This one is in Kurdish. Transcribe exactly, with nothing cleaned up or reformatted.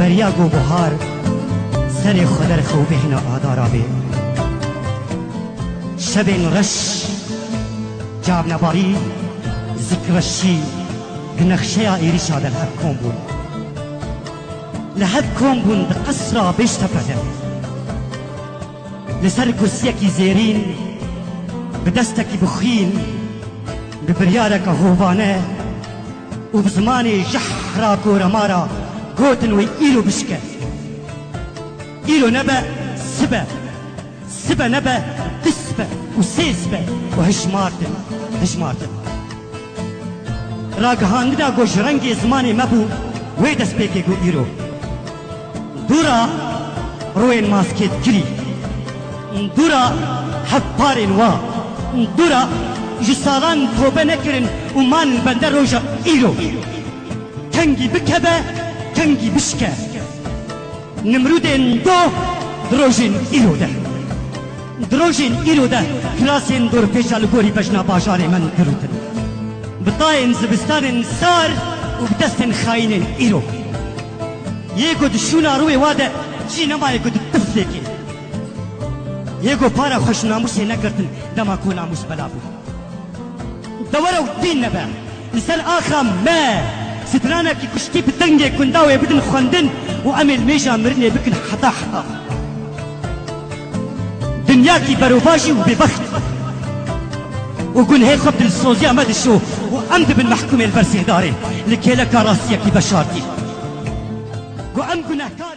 Beriya ku buhar serê xwe derxe û bêhna adara bê. Şevên reş, cavnebarî, zikreşî, di nexşeya êrîşa de li hev kom bûn. Li hev kom bûn di qesra Bêştepe de. Li ser kursiyekî zêrîn, bi destekî bi xwîn, bi biryareke hovane û bi zimanê jehra koremara gotin wê îro bişke. Îro nebe sibe, sibe nebe du sibe û sê sibe û hişmartin, hişmartin. Ragihandina ku ji rengê zimanê me bû, wê destpêkê ku îro. Dûra rûyên maskêtkirî, dûra hevparên wa, dûra ji salan tobe nekirin û man bende roja îro. Kengî bikeve, kengî bişke. Nimrûdên doh di rojên îro de. Di rojên îro de kirasên dorpêça li gorî bejna bajarê me girûtin. Bi tayên zivistanên sar û bi destên xayînên îro. Yê ku di şûna rûyê wa de cî nemaye ku di tiflêkê. Yê ku para xweş namûsê negirtin dema ku namûs bela bû. De were û tîn nebe. Li ser axa me stranekî kuştî bi dengê gunda wê bidin xwendin û em ê li mêja mirinê bikin heta heta. Dinyakî berovajî û bêbext û gunhê xwe bi dilsoziya me dişo û em dibin mehkûmê li ber sêdarê li kêleka rastiyekî veşartî. Ku em gunehkar